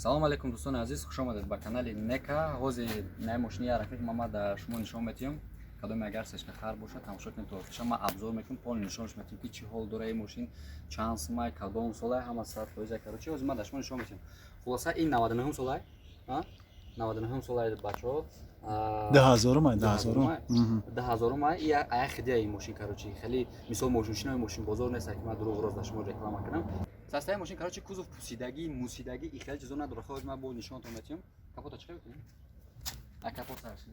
Салом алейкум, дӯстони азиз, хуш омадед ба канали Нека. Ҳозир наи мошини я рафиқ мама дар шумо нишон метиҳам. Кадоме агар сешкахар бошад, тамошо кунед то охирша. Ман обзор мекунам, полный нишонш метиҳам, ки чӣ ҳол дора ин мошин, чанд сумай, кадом солай, ҳама 100%. Короче, ҳозир ман дар шумо нишон метиҳам. Хулоса, ин 99 солай, 99 солай, бачаҳо. 2000-ум, 2000-ум. 2000-ум ая хидия ин мошин. Короче, хеле мисол мошиншинои мошинбозор нест, ки ман дурӯғ рост дар шумо реклама кунам. Состояни мошин, короче, кузов пусидагӣ, мусидагӣ и хеле чизо надорад. Хоҳед, ман бо нишонтон метиҳам. Капота чӣ мекунем? А капот сарши.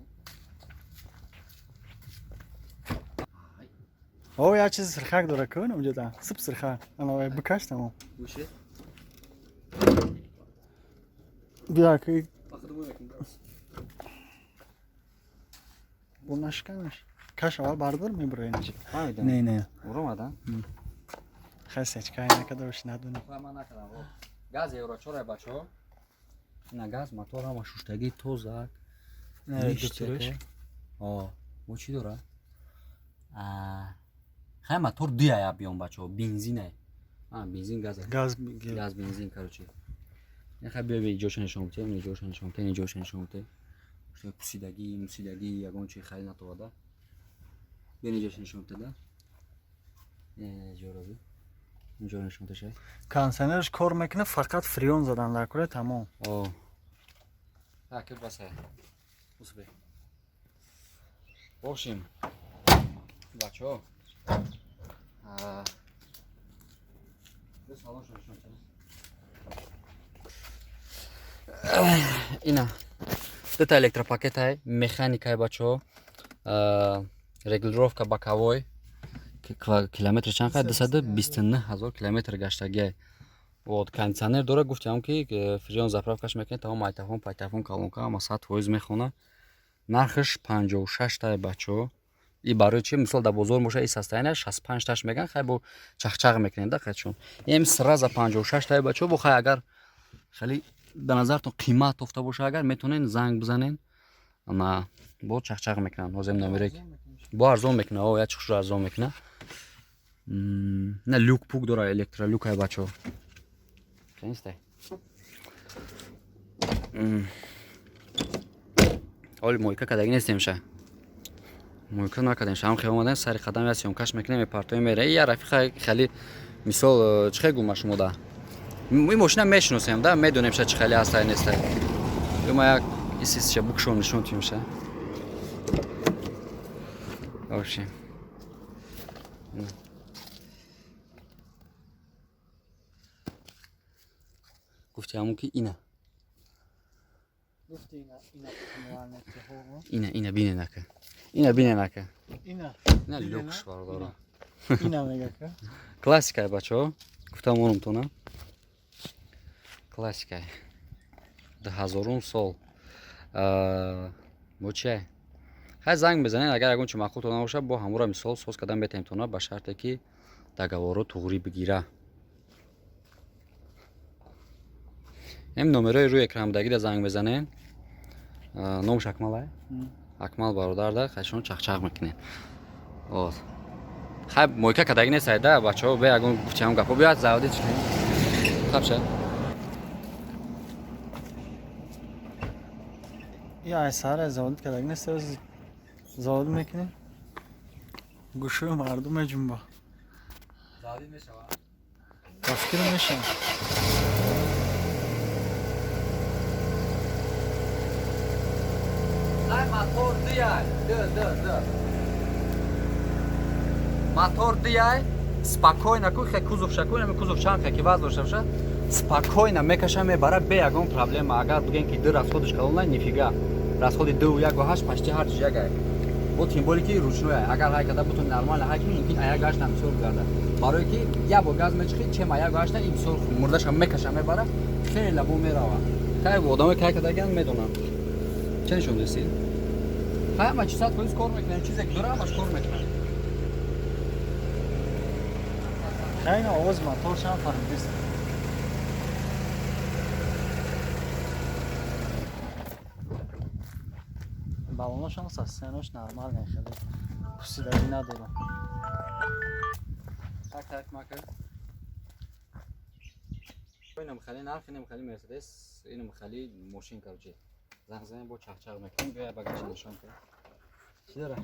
О, як чизи сирхак дора, кун унҷода. Сип сирхак. Ана бикаш, тамом. Гӯши? Бия ки бо нашканаш. Каш аввал бардор, мебура инчи. Не, не. Уромада? Хай, сечка накада бош, надуни. Ман накардам. Газ евро чорай, бачаҳо. Ина газ, мотор ҳама шуштагӣ, тозак. О, бо чӣ дора? Хай, мотор дуяя биён, бачаҳо, бензинай. Бензин, газ. Газ, газ, бензин, короче. Хай, биё, иҷоша нишон бите, иҷоша нишон бите, иҷоша нишон бите. Пусидагӣ, мусидагӣ, ягон чи хеле натовада. Биё, иҷоша нишон бите да. Иҷоро би. Иҷоро нишон бите. Кондиционерш кор мекунад, фақат фреон задан дар кора, тамом. О. Так, басай. Усбе. В бачаҳо. Ина дута электропакетай, механикай, бачаҳо, регулировка боковой. Километр чанд қад? 229 000 километр гаштагиай. Вот, кондиционер дора, гуфтиам ки фреон заправкаш мекунед, тамом, майтафон, пайтафон, колонка ҳама 100% мехона. Нархаш 56 тай, бачаҳо. И барои чи, мисол, дар бозор боша и состояния 65 таш меган, хай, бо чахчақ мекунем да қайчун. Эм сразу 56 тай, бачаҳо. Бо хай, агар хеле ба назартон қимат тофта боша, агар метавонен занг бизанен, ана бо чахчақ мекунанд. Ҳозир номерек бо арзон мекуна. О, як чухшро арзон мекуна. На люк пук дора, электролюк ай, бачаҳо. Нестай. Оли мойка кадаги нестем ша. Мойка накардем ша. Ҳам хел омадем, сари қадам я съёмкаш мекунем, мепартоем, мере. Я рафиқа хеле мисол чӣ хел гума шумо да. Ин мошина мешиносем да, медонем ша чӣ хеле ҳастай, нестай. Ма як исисша букшон нишон тием ша. Вообще. Гуфти ҳамун ки ина. Ина, ина бинен ака. Ина бинен ака. Ина. Ина люкс, бародаро. Ина мегака. Классикай, бачаҳо. Гуфтам онумтона. Классикай. 2000-ум сол. Бо чиай? Хай, занг мезанед, агар ягон чи маъқултон набошад, бо ҳамура мисол соз кардан метавонем тона, ба шарте ки договоро туғрӣ бигира. Ин номерои рӯи экранбудагида занг мезанем. Номаш Акмал, Акмал бародарда, хай, шумо чахчах мекунед. Вот. Хай, мойка кадаги нестай да, бачаҳо, бе ягон гуфтиам гапо биёяд, заводить кунем. Хабша. Я ай сара заводить кадаги нест, завод мекунем. Гӯшои мардум меҷунба. Заводить мешава? Ба фикр мешава. Ай, мотор дияй, д, д, д. Мотор дияй, спокойно ку хе кузов шаку, ами кузов чанд хе ки вазн дошта боша, спокойно мекаша, мебара бе ягон проблема. Агар бигем ки ду расходиш калон, нифига. Расходи ду як ва ҳашт почти ҳар чиз як ай. Бо тем более ки ручной ай. Агар ҳай када бутун нормально ҳай кунӣ, мумкин аяк гаштам бисёр гарда. Барои ки як бор газ мечиқи, чем аяк гашта ин бисёр мурдаша мекаша, мебара, хеле бо мерава. Хай, одамое ки ҳай кадагиан медонанд. Ча нишон дестед? Хай, ҳама чи 100% кор мекунем, чизе ки дора, ҳамаш кор мекунам. Хай, ина овози моторшам фаҳмидист. Балоношам состояниаш нормально, хеле пусидагӣ надорад. Так, так, мака. Инам хали нарх, инам хали Мерседес, инам хали мошин. Короче, занг занем, бо чахчах мекунем. Бия, багажа нишон кун, чӣ дора?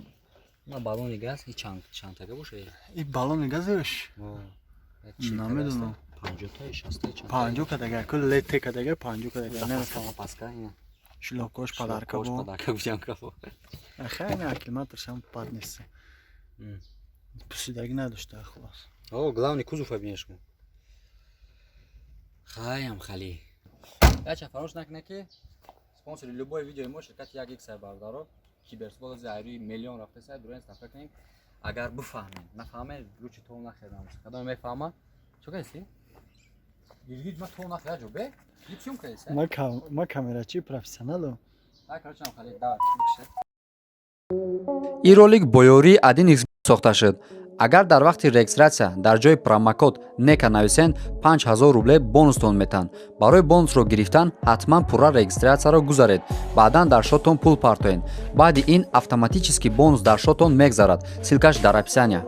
На, баллони газ и чанд чандтага боша? И баллони газаш? Намедонам. 50-та, 60-та, чанд? 50 кадага, кул лете кадага, 50 кадага, намефаҳмам. Паска ина. Шлёпкош подарка бо. Подарка гуфтям, кафо. Хай, аккумуляторшам бад нест. Пусидагӣ надошта, хулос. О, главный кузов бинеш кун. Хаям хали. Яча, фаромӯш накунед, ки спонсори любой видеои мо ширкати як икс бародаро, киберспорт айрӯи миллион рафтеса. Дуроин ставка кунем, агар бифаҳмем. Нафаҳмем, лучше то нахерам. Кадом мефаҳма? Чо кардӣ? Гиргид, ма то нахера ҷо бе? Липсиум кардӣ? Ма камерачи профессионалу. Ай, короче, нам хали, давай, бикше. Ин ролик бо ёрии 1x сохта шуд. Агар дар вақти регистратсия дар ҷои промокод нека нависен, 5000 рубле бонустон метаҳанд. Барои бонусро гирифтан ҳатман пурра регистратсияро гузаред, баъдан дар шотон пул партоед. Баъди ин автоматически бонус дар шотон мегзарад. Ссылкаш дар описания.